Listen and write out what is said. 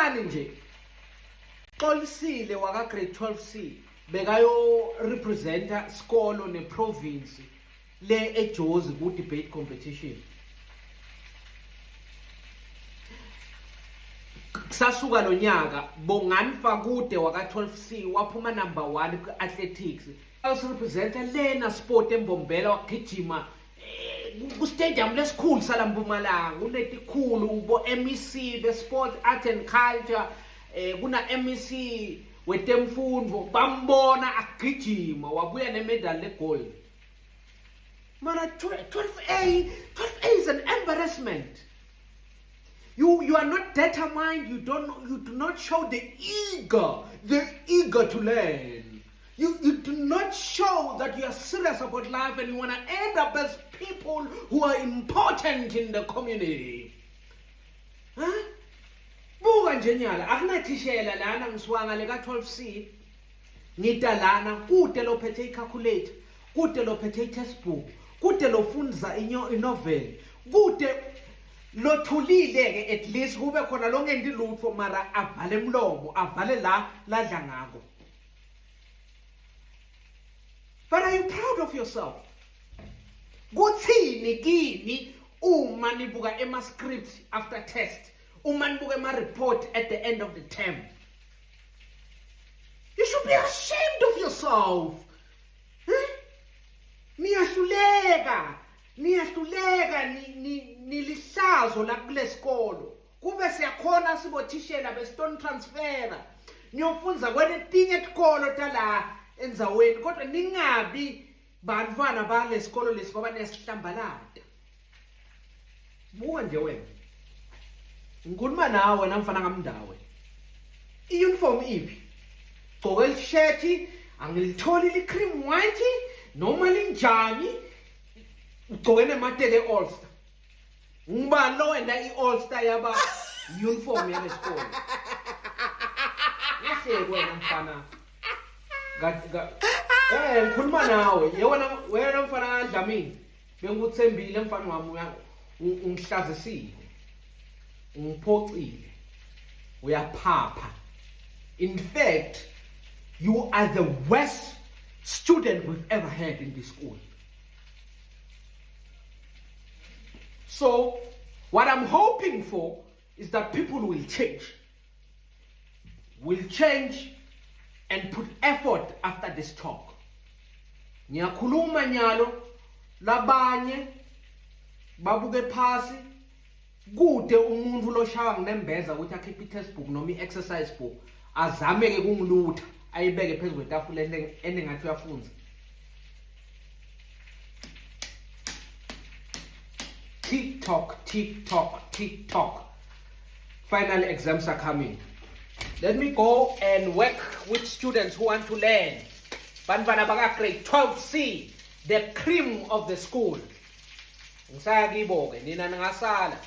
Bukani nje. Xolisile waka grade 12C bekayo representa sikolo ne province le eJozi ku debate competition. Kusasuka lo nyaka Bongani Fakude waka 12C waphuma number 1 ku athletics. Asirepresenta lena sport eMbombela wagijima eh, ku stadium lesikhulu sala Mpumalanga kunetikhulu bo MEC be sport art and culture eh kuna MEC wetemfundvo bambona agijima wabuya nemedal legold mana 12A 12A is an embarrassment You, you are not determined. You, don't, you do not show the eager, the eager to learn. You, you do not show that you are serious about life and you want to end up as people who are important in the community. Huh? Buka nje nyala akunathishela lana ngisuka ngale ka 12C ngita lana kude lophethe i-calculator kude lophethe i-textbook kude lofundza inovel kude lothulile-ke at least kube khona longendi lutho mara avale mlomo avale la ladla ngako but are you proud of yourself kuthini kini uma nibuka ema-script after test uma nibuka ema-report at the end of the term you should be ashamed of yourself eh? niyahluleka niyahluleka nilihlazo la kulesikolo kube siyakhona sibothishela besitoni transfera niyofunza kweletinye tikolo tala endzaweni kodwa ningabi bantfwana balesikolo lesi ngoba niyasihlambalata buka nje wena ngikhuluma nawe wena mfana kamndawe i-uniform iphi gcoke lishethi angilitholi li-cream white noma linjani ugcoke nemateke all-star ngubani lo wena i-all star yaba uniform yalesikole ngahleki wena mfana eh ngikhuluma nawe ye wena wena mfana kaDlamini bengikuthembile mfana wami ungihlazisile ungiphocile uyaphapha in fact you are the worst student we've ever had in this school So, what I'm hoping for is that people will change. Will change and put effort after this talk. Ngiyakhuluma nyalo labanye babuke phasi kude umuntu loshawa nginembeza ukuthi akhiphe i-textbook noma i-exercise book azame ke kungilutha ayibeke phezu kwetafula enengathi uyafunza Tick tock, tick tock, tick tock. Final exams are coming. Let me go and work with students who want to learn. Bantwana baka grade 12C, the cream of the school. Ngisaya kibo ke nina ningasala.